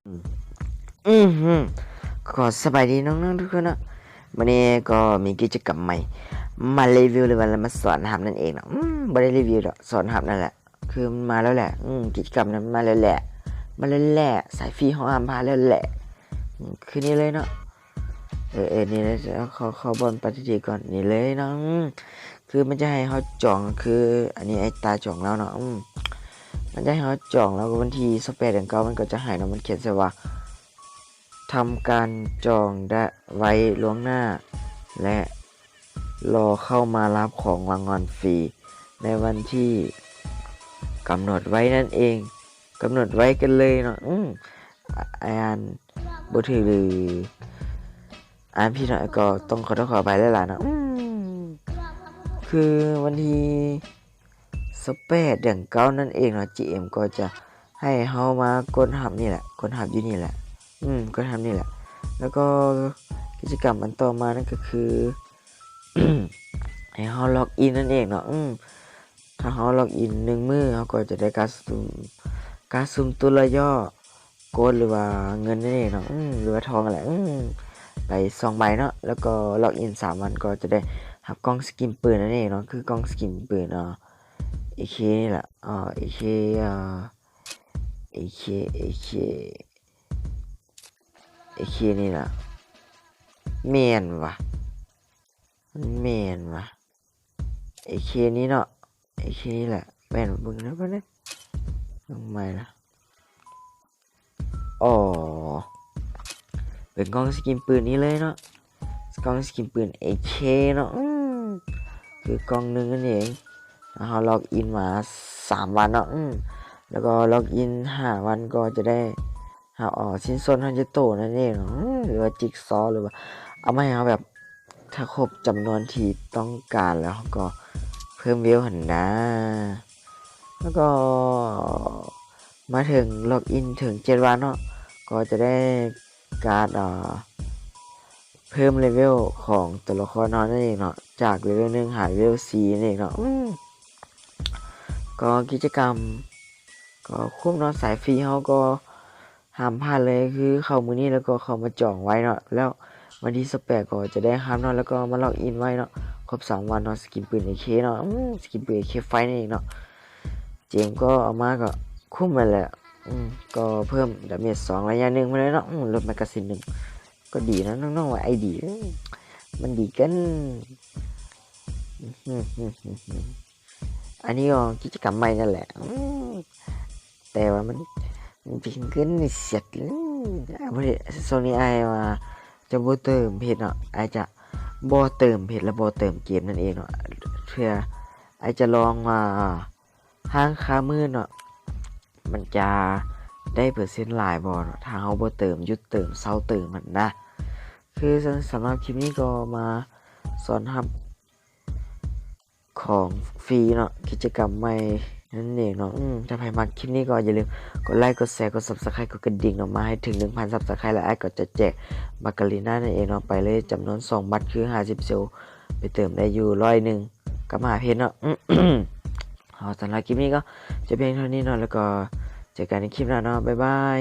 ອືມ ຂໍສະບາຍດີນ້ອງໆທຸກຄົນເນາະ. ມື້ນີ້ກໍມີກິດຈະກຳໃໝ່ມາຣີວິວ ຫຼືວ່າມາສອນຮັບນັ້ນເອງເນາະ. ອືມ ບໍ່ໄດ້ຣີວິວດອກ ສອນຮັບນັ້ນແຫຼະ. ຄືມັນມາແລ້ວແຫຼະ ອືມ ກິດຈະກຳນັ້ນມາແລ້ວແຫຼະ ມາແລ້ວແຫຼະ ສາຍຟຣີເຮົາຫ້າມພາດແລ້ວແຫຼະ. ອືມ ຄືນີ້ເລີຍເນາະ. ເອີໆ ນີ້ເລີຍ ເຂົ້າ ເຂົ້າບ່ອນປະຕິທິນກ່ອນ ນີ້ເລີຍເນາະ. ອືມ ຄືມັນຈະໃຫ້ເຮົາຈອງ ຄືອັນນີ້ອ້າຍຕາຈອງແລ້ວເນາະ. ອືມ ມັນຈະໃຫ້ເຮົາຈອງ ແລ້ວກໍວັນທີຊາວແປດເດືອນເກົ້າມັນກໍຈະໃຫ້ເນາະ. ມັນຂຽນໃສ່ວ່າ ທຳການຈອງໄດ້ໄວ້ລ່ວງໜ້າ ແລະ ລໍເຂົ້າມາຮັບຂອງລາງວັນຟຣີໃນວັນທີ່ກຳນົດໄວ້ນັ້ນເອງ. ກຳນົດໄວ້ກັນເລີຍເນາະ. ອືມ ອ່ານບໍ່ຖືກ ຫຼື ອ່ານຜິດເນາະ ກໍຕ້ອງຂໍໂທດຂໍອະໄພຫຼາຍໆເນາະ. ອືມ ຄືວັນທີຊາວແປດເດືອນເກົ້ານັ້ນເອງເນາະ ຈີເອັມກໍຈະໃຫ້ເຮົາມາກົດຮັບນີ້ແຫຼະ ກົດຮັບຢູ່ນີ້ແຫຼະ. ອືມ ກົດຮັບນີ້ແຫຼະ. ແລ້ວກໍກິດຈະກຳອັນຕໍ່ມານັ້ນກໍຄື ໃຫ້ເຮົາລັອກອິນນັ້ນເອງເນາະ. ອືມ ຖ້າເຮົາລັອກອິນໜຶ່ງມື້ ເຮົາກໍຈະໄດ້ການສຸ່ມ ການສຸ່ມຕູ້ລະຍໍໂກດ ຫຼືວ່າເງິນນັ້ນເອງເນາະ. ອືມ ຫຼືວ່າທອງນັ້ນແຫຼະ. ອືມ ໄປສອງໃບເນາະ. ແລ້ວກໍລັອກອິນສາມວັນ ກໍຈະໄດ້ຮັບກ່ອງສະກິນປືນນັ້ນເອງເນາະ. ຄືກ່ອງສະກິນປືນ ເອີ ເອເຄນີ້ແຫຼະ ເອີ ເອເຄ ເອີ ເອເຄ ເອເຄ ເອເຄນີ້ລະ ແມ່ນຫວາ ມັນແມ່ນຫວາ ເອເຄນີ້ເນາະ ເອເຄນີ້ແຫຼະ. ແມ່ນ ເບິ່ງແລ້ວ ເບິ່ງແລ້ວ ເບິ່ງໃໝ່ລະ. ອໍ ເປັນກ່ອງສະກິນປືນນີ້ເລີຍເນາະ. ກ່ອງສະກິນປືນເອເຄເນາະ. ອືມ ຄືກ່ອງໜຶ່ງນັ້ນເອງ. ເຮົາລັອກອິນມາສາມວັນເນາະ. ອືມ ແລ້ວກໍລັອກອິນຫ້າວັນ ກໍຈະໄດ້ຮັບ ອອ ຊິ້ນສ່ວນຮອນເຈັດໂຕນັ້ນເອງເນາະ. ອືມ ຫຼືວ່າຈິກຊໍ ຫຼືວ່າເອົາມາໃຫ້ເຮົາແບບ ຖ້າຄົບຈຳນວນທີ່ຕ້ອງການແລ້ວ ເຮົາກໍເພີ່ມເວວຫັ້ນນາ. ແລ້ວກໍມາເຖິງລັອກອິນເຖິງເຈັດວັນເນາະ ກໍຈະໄດ້ກາດ ເອີ ເພີ່ມເລເວວຂອງຕົວລະຄອນເຮົານັ້ນເອງເນາະ ຈາກເລເວວໜຶ່ງຫາເລເວວສີ່ນັ້ນເອງເນາະ. ອືມ ກໍກິດຈະກຳກໍຄຸ້ມເນາະ ສາຍຟຣີເຮົາກໍຫ້າມພາດເລີຍ ຄືເຂົ້າມື້ນີ້ແລ້ວກໍເຂົ້າມາຈອງໄວ້ເນາະ. ແລ້ວວັນທີຊາວແປດກໍຈະໄດ້ຮັບເນາະ ແລ້ວກໍມາລັອກອິນໄວ້ເນາະ ຄົບສາມວັນເນາະ. ສະກິນປືນເອເຄເນາະ ອືມ ສະກິນປືນເອເຄໄຟນັ້ນເອງເນາະ. ເຈມກໍເອົາມາກໍຄຸ້ມຫັ້ນແຫຼະ. ອືມ ກໍເພີ່ມດາເມດສອງໄລຍະໜຶ່ງມາເລີຍເນາະ. ອືມ ລົດແມັກກາຊິນໜຶ່ງ ກໍດີເນາະ ນ້ອງໆວ່າໄອດີ ມັນດີເກີນ. ອັນນີ້ກໍກິດຈະກຳໃໝ່ນັ້ນແຫຼະ ອືມ ແຕ່ວ່າມັນ ມັນເປັນເງິນເສດ ອືມ ບໍ່ໄດ້ ຊ່ວງນີ້ອ້າຍວ່າຈະບໍ່ເຕີມເພັດເນາະ ອ້າຍຈະບໍ່ເຕີມເພັດ ແລະ ບໍ່ເຕີມເກມນັ້ນເອງເນາະ. ເທື່ອອ້າຍຈະລອງວ່າ ຮ້ານຄ້າມືດເນາະ ມັນຈະໄດ້ເປີເຊັນຫຼາຍບໍ່ເນາະ ຖ້າເຮົາບໍ່ເຕີມ ຢຸດເຕີມ ເຊົາເຕີມຫັ້ນນະ. ຄືສຳ ສຳລັບຄລິບນີ້ກໍມາສອນຮັບຂອງຟຣີເນາະ ກິດຈະກຳໃໝ່ນັ້ນເອງເນາະ. ອືມ ຖ້າໃຜມັກຄລິບນີ້ກໍຢ່າລືມກົດໄລ ກົດແຊ ກົດ Subscribe ກົດກະດິ່ງເນາະ ມາໃຫ້ເຖິງໜຶ່ງພັນ Subscribe ແລ້ວອ້າຍກໍຈະແຈກບັກກາລີນານັ້ນເອງເນາະ ໄປເລີຍ ຈຳນວນສອງບັດ ຄືຫ້າສິບເຊວ ໄປເຕີມໄດ້ຢູ່ຮ້ອຍໜຶ່ງ ກັບມະຫາເພັດເນາະ. ເອົາ ສຳລັບຄລິບນີ້ກໍຈົບພຽງເທົ່ານີ້ເນາະ ແລ້ວກໍເຈີກັນໃນຄລິບໜ້າເນາະ ບາຍບາຍ.